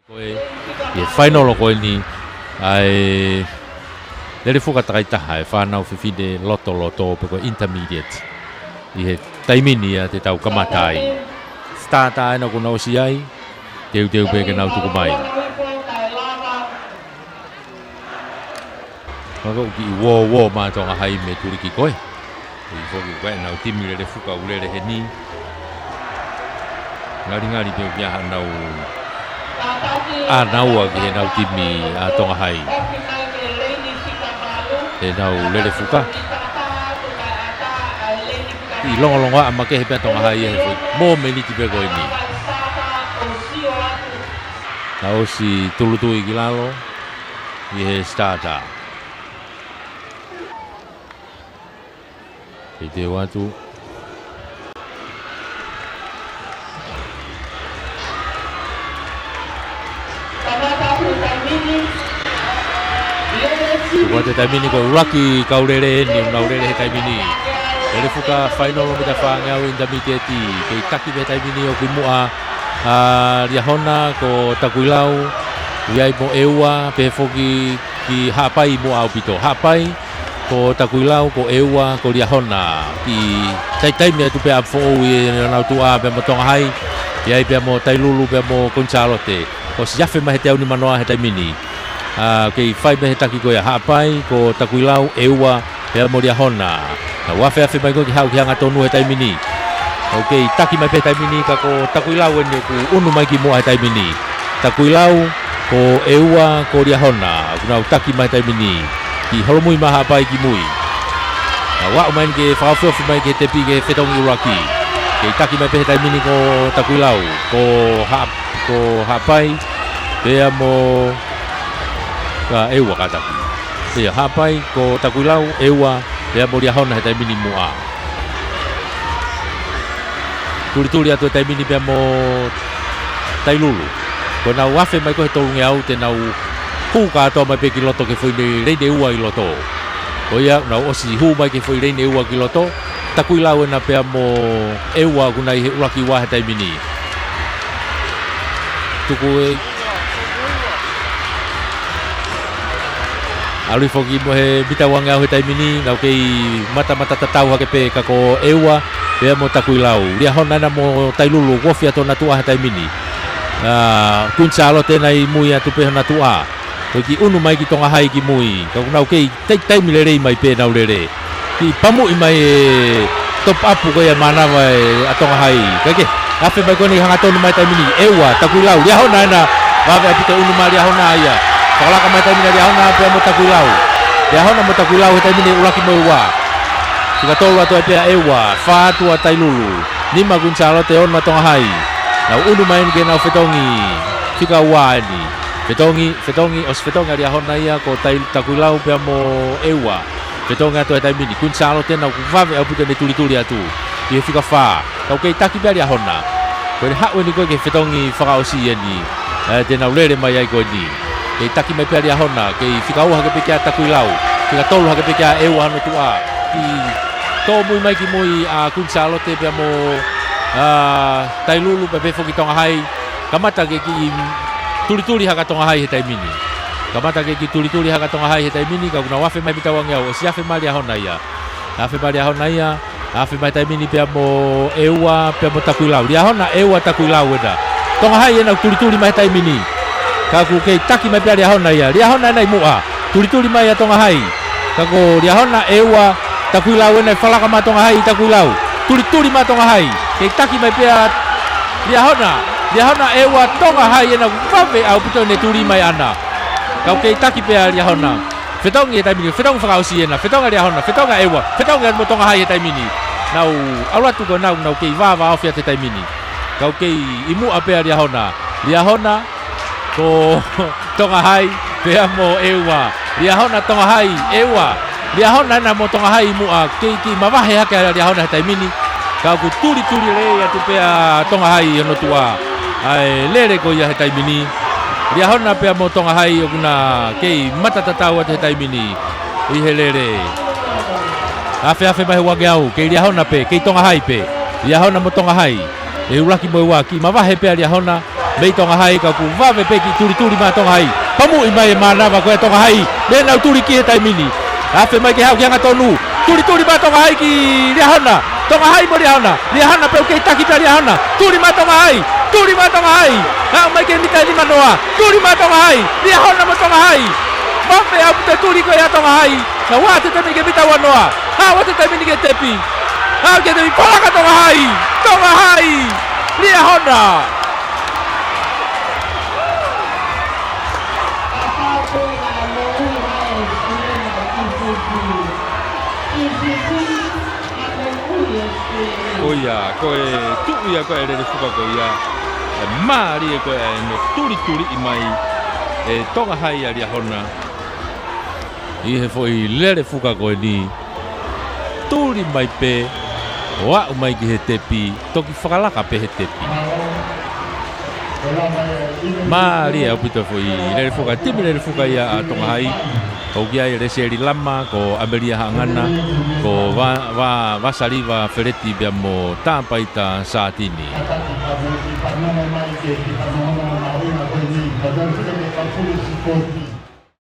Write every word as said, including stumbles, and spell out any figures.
Ko e, ʻi he fainolo ko eni, ʻa e lele fuka takaitaha ʻa e fānau fefine lotoloto pe ko e intermediate. ʻI he taimi ni ia te tau kamata ai. Starter ena kuo nau ʻosi ʻai, teuteu pē ke nau tuku mai. Ka ko e kiʻi uōuō mai Tonga Hai mei he tuliki ko ē. ʻOku ʻi foki ko ē ʻenau timi lele fuka ʻoku lele heni. Ngalingali pē ʻoku ʻi ai haʻanau ʻānaua ki heʻenau timi ʻa Tonga Hai. ʻEnau lele fuka. ʻI longolongo ʻa makehe pē ʻa Tonga Hai he foʻi mōmeniti pē ko eni. Naʻe ʻosi tūʻulutui ki lalo ʻi he starter. Teuteu atu. Ko e taimi ni ko e ʻuluaki kau lele eni ʻoku nau lele he taimi ni. Lele fuka fainolo mita fāngeau intermediate. Kei taki pē he taimi ni ʻoku ʻi muʻa ʻa Liahona, ko Takuilau, ʻi ai mo ʻEua, pehē foki ki Haʻapai ʻi muʻa ʻaupito. Haʻapai, ko Takuilau, ko ʻEua, ko Liahona. Kiʻi taimi atu pē ʻa foʻou ʻi honau tuʻa pea mo Tonga Hai, ʻi ai pea mo Tailulu pea mo Kuini Sālote. Kuo ʻosi afe mai he teau nimanoa he taimi ni. ʻA, kei fai mei he taki ko ia Haʻapai, ko Takuilau, ʻEua, pea mo Liahona. Nau afeafe mai ko ē ke haʻu ki he hangatonu he taimi ni. ʻOku kei taki mai pē he taimi ni ka ko Takuilau eni ʻoku ʻunu mai ki muʻa he taimi ni. Takuilau, ko ʻEua, ko Liahona, ʻoku nau taki mai he taimi ni. Kiʻi holomui mai Haʻapai ki mui. Nau aʻu mai eni ke fakaofiofi mai ki he tepi ki he fetongi ʻuluaki. Kei taki mai pē he taimi ni ko Takuilau, ko Haʻa-, ko Haʻapai, pea mo, ka ʻEua kātaki. Pea Haʻapai, ko Takuilau, ʻEua, pea mo Liahona he taimi ni muʻa. Tulituli atu he taimi ni pea mo Tailulu. Ko ʻenau afe mai ko ē he tolungeau te nau hū kātoa mai pē ki loto ki he foʻi leini ua ʻi loto. Ko ia, nau ʻosi hū mai ki he foʻi leini ua ki loto. Takuilau ena pea mo ʻEua ʻoku nau ʻi he ʻuluaki ua he taimi ni. Tuku e ʻalu foki mo e mita uangeau he taimi ni, nau kei matamata tatau hake pē ka ko ʻEua, pea mo Takuilau. Liahona ena mo Tailulu, kuo ofi atu hona tuʻa he taimi ni. ʻA, Kuini Sālote ena ʻi mui atu pē hona tuʻa. Ko e kiʻi ʻunu mai ki Tonga Hai ki mui. Ka ʻoku nau kei taimi lelei mai pē ʻenau lele. Kiʻi pamuʻi mai e top up ko ia mānava ʻa Tonga Hai. Kae kehe, afe mai ko eni hangatonu mai taimi ni. ʻEua, Takuilau, Liahona ena. Vave ʻaupito ʻunu mai Liahona ia. Fakalaka mai taimi ni Liahona pea mo Takuilau. Liahona mo Takuilau he taimi ni ʻuluaki mo e ua. Fika tolu atu ai pē ʻa ʻEua, fā atu ʻa Tailulu. Nima Kuini Sālote, ono ʻa Tonga Hai. Nau ʻunu mai eni ke nau fetongi. Fika ua eni. Fetongi, fetongi, ʻosi fetongi ʻa Liahona ia ko Tai-, Takuilau pea mo ʻEua. Fetongi atu he taimi ni, Kuini Sālote ena ʻoku vave ʻaupito ʻene tulituli atu. ʻI he fika fā, ka ʻoku kei taki pē ʻa Liahona. Ko ʻene haʻu eni ko ē ki he fetongi fakaʻosi eni. ʻE, te nau lele mai ai ko eni. Kei taki mai pē ʻa Liahona, kei fika ua hake pē kia Takuilau. Fika tolu hake pē kia ʻEua hono tuʻa. Kiʻi tōmui mai ki mui ʻa Kuini Sālote pea mo, ʻa, Tailulu pea pehē foki Tonga Hai. Kamata ke kiʻi tulituli hake ʻa Tonga Hai he taimi ni. Kamata ke kiʻi tulituli hake ʻa Tonga Hai he taimi ni, ka ʻoku nau afe mai mita uangeau, ʻosi afe mai Liahona ia. Afe mai Liahona ia, afe mai taimi ni pea mo ʻEua, pea mo Takuilau. Liahona, ʻEua, Takuilau ena. Tonga Hai ena ʻoku tulituli mai he taimi ni. Ka ʻoku kei taki mai pē ʻa Liahona ia. Liahona ena ʻi muʻa. Tulituli mai ʻa Tonga Hai. Ka ko Liahona, ʻEua, Takuilau ena ʻe fakalaka mai Tonga Hai, Takuilau. Tulituli mai Tonga Hai. Kei taki mai pē ʻa Liahona. Liahona, ʻEua, Tonga Hai ena ʻoku vave ʻaupito ʻene tuli mai ʻana. Ka ʻoku kei taki pē ʻa Liahona. Fetongi he taimi ni, fetongi fakaʻosi ena, fetongi ʻa Liahona, fetongi ʻa ʻEua, fetongi atu mo Tonga Hai he taimi ni. Nau ʻalu atu ko ena, nau kei vāvāofi atu he taimi ni. Ka ʻoku kei ʻi muʻa pē ʻa Liahona. Liahona, ko Tonga Hai, pea mo ʻEua. Liahona, Tonga Hai, ʻEua. Liahona ena mo Tonga Hai ʻi muʻa, kei kiʻi mavahe hake ʻa Liahona he taimi ni. Ka ʻoku tulituli lelei atu pē ʻa Tonga Hai hono tuʻa. ʻA e lele ko ia he taimi ni. Liahona pea mo Tonga Hai ʻoku na kei mata tatau atu he taimi ni. ʻI he lele. Afeafe mai he uangeau, kei Liahona pē, kei Tonga Hai pē. Liahona mo Tonga Hai. ʻE ʻuluaki mo e ua, kiʻi mavahe pē ʻa Liahona. mei Tonga Hai, ka kuo vave pē ki tulituli mai Tonga Hai. Pamuʻi mai e mānava ko ē Tonga Hai. Mei heʻenau tuli ki he taimi ni. Afe mai ke haʻu ki he angatonu. Tulituli mai Tonga Hai ki Liahona. Tonga Hai mo Liahona. Liahona pē ʻoku kei taki pē ʻa Liahona. Tuli mai Tonga Hai. Tuli mai Tonga Hai. Haʻu mai ki he mita ʻe nima noa. Tuli mai Tonga Hai. Liahona mo Tonga Hai. Vave ʻaupito e tuli ko ia ʻa Tonga Hai. Naʻe ʻoatu e taimi ki he mita ua noa. Haʻu atu e taimi ni ki he tepi. Haʻu ki he tepi, palaka Tonga Hai. Tonga Hai. Liahona. Ko ia, ko e tuʻu ia ko ē e lele fuka ko ia. ʻE mālie ko ē ʻa ʻene tulituliʻi mai ʻe Tonga Hai ʻa Liahona ʻi he foʻi lele fuka ko eni. Tuli mai pē, ʻo aʻu mai ki he tepi, toki fakalaka pē he tepi. Mālie ʻaupito e foʻi lele fuka, timi lele fuka ia ʻa Tonga Hai. ʻOku ʻi ai Lesieli Lama, ko ʻAmelia Haʻangana, ko Va-, Va-, Vasaliva Feleti pea mo Tāpaita Sātini.